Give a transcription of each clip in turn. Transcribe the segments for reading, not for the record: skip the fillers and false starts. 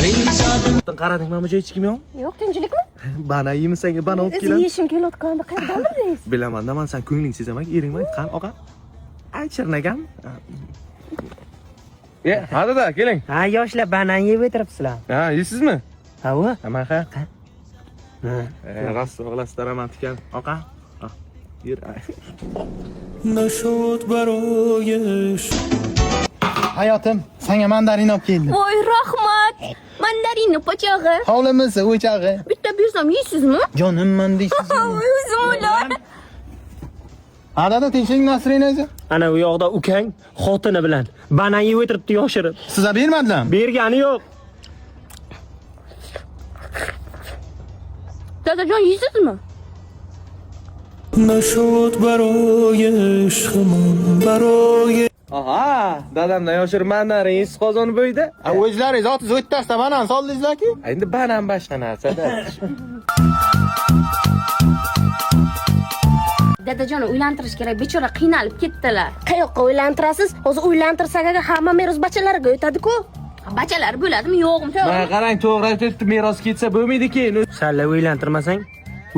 Qarading, mana bu joy hech kim yo'q. Yo'q, tinchlikmi? Banan yeymiz senga, banan olib O'zi keladi. yeyishim kelayotganda qayerdan bildingiz? Bilaman-da, man san ko'ngling sezaman, eringman, qani oqa. Ay, chirnagan. E, ha dada, keling. Ha, yoshlar banan yeb o'tiribsizlar. Ha, yeysizmi? Ha, u? Ha, man ha. Ha. E, rost o'g'las daramat ekan. Oqa. Ah, Yer. Hayotim, senga mandarin olib keldim. Voy, rahmat. Mandarinni pochog'i. Hovlimiz o'chog'i. Bitta bersam yeysizmi? Jonimman deysiz. Voy, o'zim ular. Ha dada, tinchlik Nasrin o'zi. Ana u yoqda ukang xotini bilan banan yeb o'tiribdi yoshirib. Sizga bermadilarmi? Bergani yo'q. Dadajon yeysizmi? Aha, dadamdan yoshir mandarin yeysiz qozon bo'yida. Ha, o'zlaringiz otingiz o'ttasida banan soldingizlar-ku. Endi banan boshqa narsa-da. Dadajonni uylantirish kerak, bechora qiynalib ketdilar. Qayoqqa uylantirasiz? Hozir uylantirsak agar hamma meros bachalariga o'tadi-ku. Bachalar bo'ladimi, yo'qmi? Mana qarang, to'g'ri aytibdi, meros ketsa bo'lmaydi keyin. Salla uylantirmasang,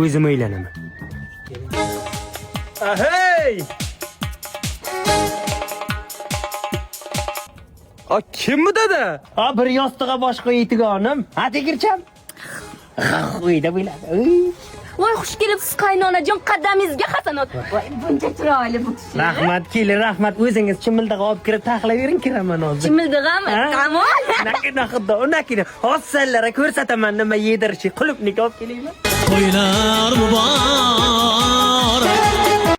o'zim uylanaman. Ahey! A, kim bu dada? Ha, bir yostig'a boshqa yetigonim. Ha, tegircham. Uyda bo'ladi. Uy. Voy, xush kelibsiz qaynonajon, qadamingizga hasanot. Voy, buncha chiroyli bu kishi. Rahmat, kelin, rahmat. O'zingiz chimildig'i olib kirib taxlayvering, kiraman hozir. Chimildig'ami? Ha? Tamom. Nakina xudo, nakina. Hozir sizlarga ko'rsataman nima yedirishi. Qulupniki olib kelaymi? To'ylar muborak.